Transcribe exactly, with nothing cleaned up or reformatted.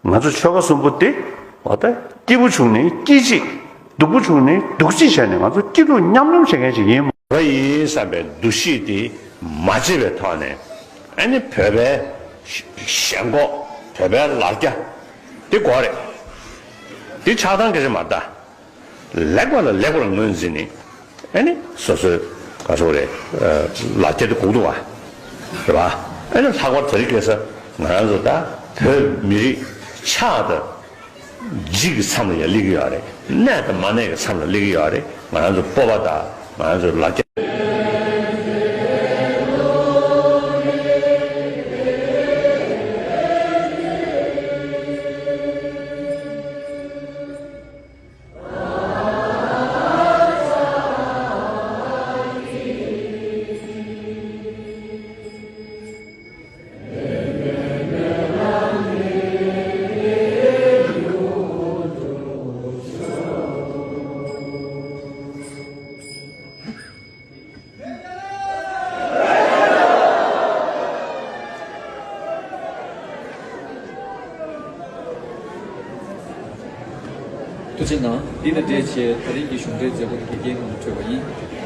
ང་ཚོ་ཆོལ་ཁ་གསུམ་པོ་དེ་འོ་ད་སྐྱིད་པོ་བྱུང་ནས་སྐྱིད་ཅིག་སྡུག་པོ་བྱུང་ནས་སྡུག་ཅིག་བྱས་ནས་ང་ཚོ་སྐྱིད་སྡུག་མཉམ་མྱོང་བྱེད་མཁན་ཞིག་ཡིན། བ་ཡིན་བསམ་པའི་འདུ་ཤེས་དེ་མ་བརྗེད་པའི་ཐོག་ནས། ཨ་ནི་བོད་པའི་ཞེན་ཁོག་བོད་པའི་ལ་རྒྱ་དེ་དགོས་རེད། དེ་ཆགས་སྡང་གི་རེད་མ་གཏོགས། ལེགས་པ་ལ་ལེགས་པར་ངོས་འཛིན་ནས། ཨ་ནི་སོ་སོའི་ག་ཚོད་རེད། ལ་རྒྱ་དེ་དགོས་འདུག་བ། རེད་བ། ཨ་ནི་ལྷག་པར་དེ་རིང་ཁ་སང་ང་རང་ཚོ་ད་བོད་མི་རིགས་ཆགས་དང་འཇིག་གི་མཚམས་ལ་ཡང་སླེབས་ཀྱི་ཡོད་རེད། གནས་དང་མ་གནས་ཀྱི་མཚམས་ལ་སླེབས་ཀྱི་ཡོད་རེད། ང་རང་ཚོ་སྤོབས་པ་དང་ང་རང་ཚོ་ལ་རྒྱ། ཐུགས་རྗེ་གནང་། འདི་དང་འབྲེལ་བྱས་ད་རེས་ཀྱི་གཞུང་འབྲེལ་མཛད་སྒོ་འདི་གི་རྐྱེན་ངང་གྲོལ་བ་ཡིན།